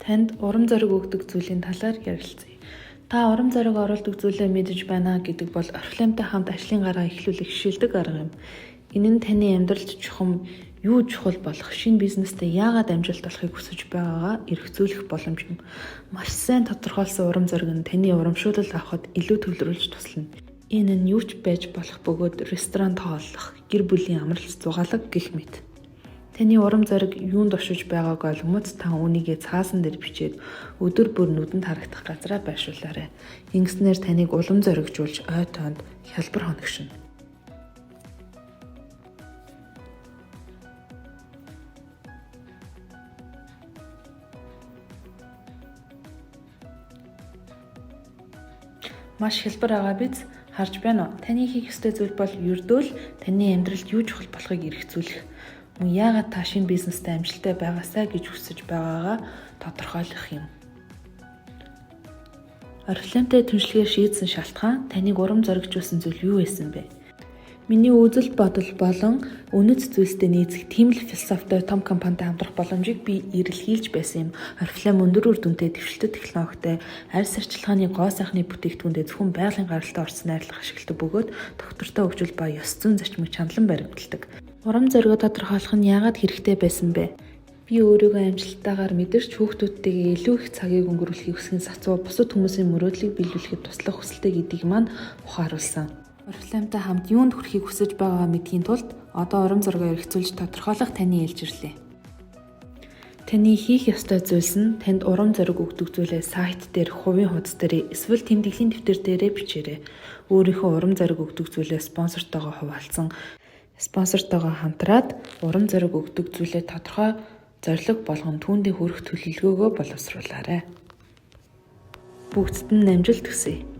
Танд урам зориг өгдөг зүйлийн талаар ярилцъя. Та урам зориг оруулдаг зүйлээ мэдэж байна гэдэг бол Орифлеймтай хамт ажлын гараа эхлүүлэх шилдэг арга юм. Энэ нь таны амьдралд чухам юу чухал болох, шинэ бизнестэй яагаад амжилт олохыг хүсэж байгаагаа эргцүүлэх боломж юм. Маш сайн тодорхойлсон урам зориг нь таны урамшуулал авахад илүү төвлөрүүлж туслана. Энэ нь юу ч байж болох бөгөөд ресторанд хооллох, гэр бүлийн амралт зугаалга гэх мэт. Таны урам зориг юунд оршиж байгааг ойлгомоц та үүнийгээ цаасан дээр бичээд өдөр бүр нүдэнд харагдах газраа байршуулаарай. Ингэснээр таныг улам зоригжуулж ой тоонд хялбар хоногшино. Маш хялбар байгаа биз? Харж байна уу? Таны хийх ёстой зүйл бол ердөө л таны амьдралд юу чухал болохыг эргцүүлэх. Мөн яагаад та шинэ бизнестэй амжилттай байгаасай гэж хүсэж байгаагаа тодорхойлох юм. Орифлеймтэй түншлэгээр шийдсэн шалтгаан таныг урам зоригжуулсан зүйл юу байсан бэ? Миний үзэл бодол болон үнэт зүйлстэй нийцэх тийм л философитой том компанитай хамтрах боломжийг би эрэлхийлж байсан юм. Орифлейм өндөр үр дүнтэй дэвшилтэт технологитой арьс арчилгааны гоо сайхны бүтээгдэхүүндээ зөвхөн байгалийн гаралтай орсон найрлага ашигладаг бөгөөд тогтвортой хөгжил ба ёс зүйн зарчмыг чанлан баримталдаг. Урам зоригоо тодорхойлох нь яагаад хэрэгтэй байсан бэ? Би өөрийгөө амжилттайгаар мэдэрч хүүхдүүдтэйгээ илүү их цагийг өнгөрүүлэхийг хүсэх сацуу бусад хүмүүсийн мөрөөдлийг биелүүлэхэд туслах хүсэлтэй гэдгийг маань ухааруулсан. Орифлеймтай хамт юунд хүрэхийг хүсэж байгаагаа мэдэхийн тулд одоо урам зоригоо эргцүүлж тодорхойлох таны ээлж ирлээ. Таны хийх ёстой зүйлс нь танд урам зориг өгдөг зүйлээ сайт дээр, хувийн хуудас дээр эсвэл тэмдэглэлийн дэвтэр дээрээ бичээрэй. Өөрийнхөө урам зориг өгдөг зүйлээ спонсортойгоо хуваалцсан, спонсортойгоо хамтраад урам зориг өгдөг зүйлээ тодорхой зорилго болгон түүндээ хүрэх төлөвлөгөөгөө боловсруулаарай. Бүгдд нь амжилт хүсье.